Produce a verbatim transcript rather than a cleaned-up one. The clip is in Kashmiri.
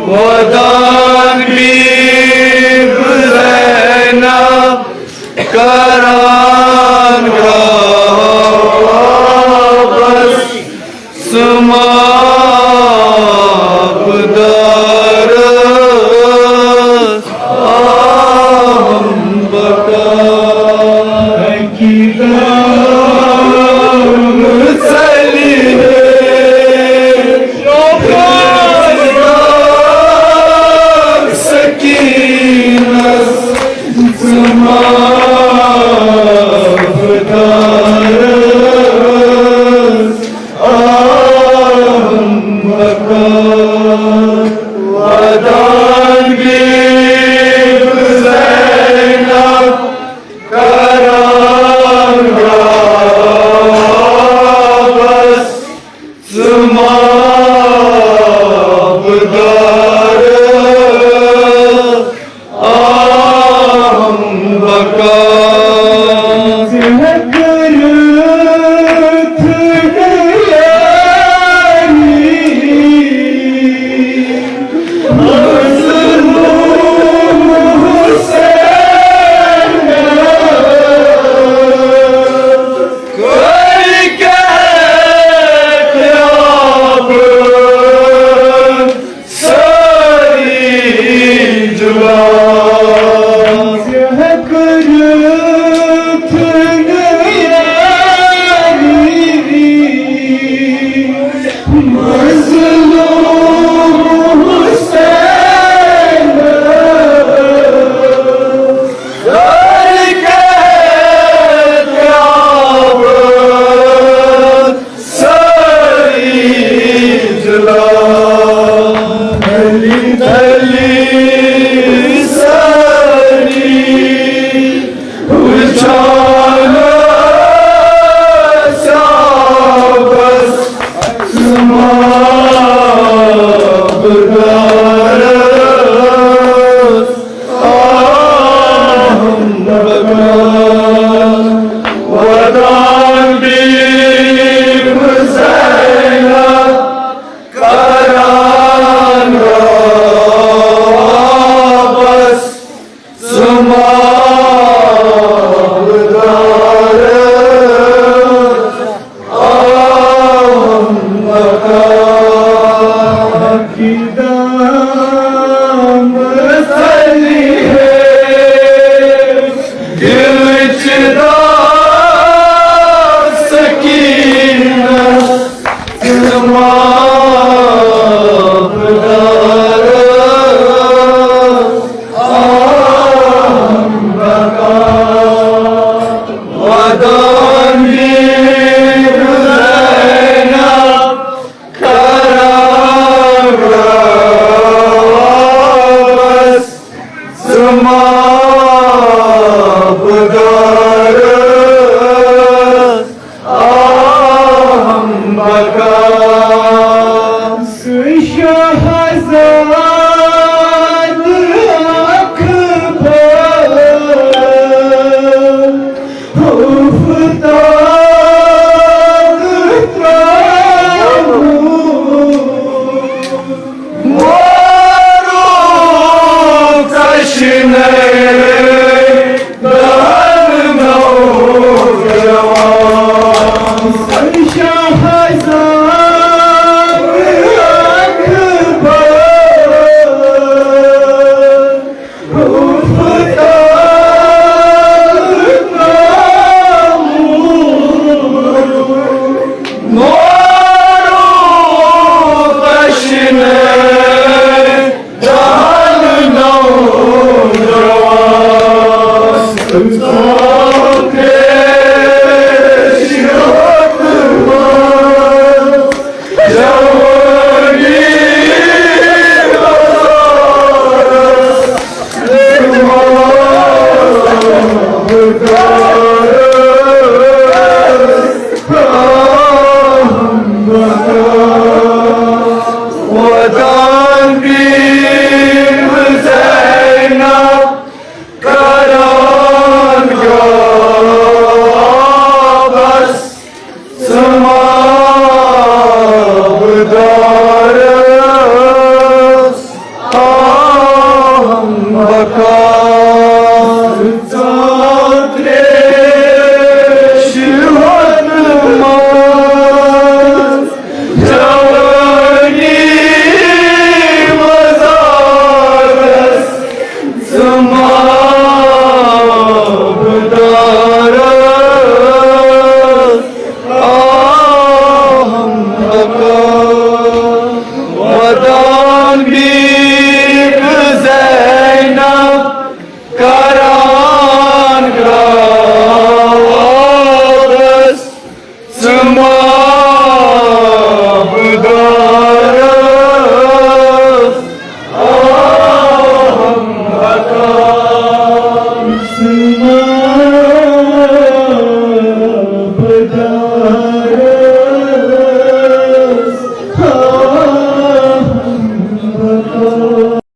ودان بی زینب کران غابس سما بدارس آہم بکار۔ کی دام سلی ہے، سکینس سما بدارس آہم بکار۔ ودان بی زینب کران غابس سما بدارس آہم بکار۔ ساری جُدا۔ مظلوم حسین۔ ساری جُدا۔ علی، علی ساری وُچھان صحابس سما بدارس آہم بکار۔ ودان بی زینب کران غابس سما بدارس آہم بکار۔ کی دام سلی ہے، دل چدا سکینہ سما بدارس آہم بکار۔ ودان بی زینب کران غابس سما بدارس آہم بکار۔ سُہ شہزاد اکبر افتاد ترٛاوُن۔ مورُکھ تشنَے دَہَن نوجوان۔ شہزاد اکبر افتاد ترٛاوُن۔ مورُکھ تشنَے دَہَن نوجوان۔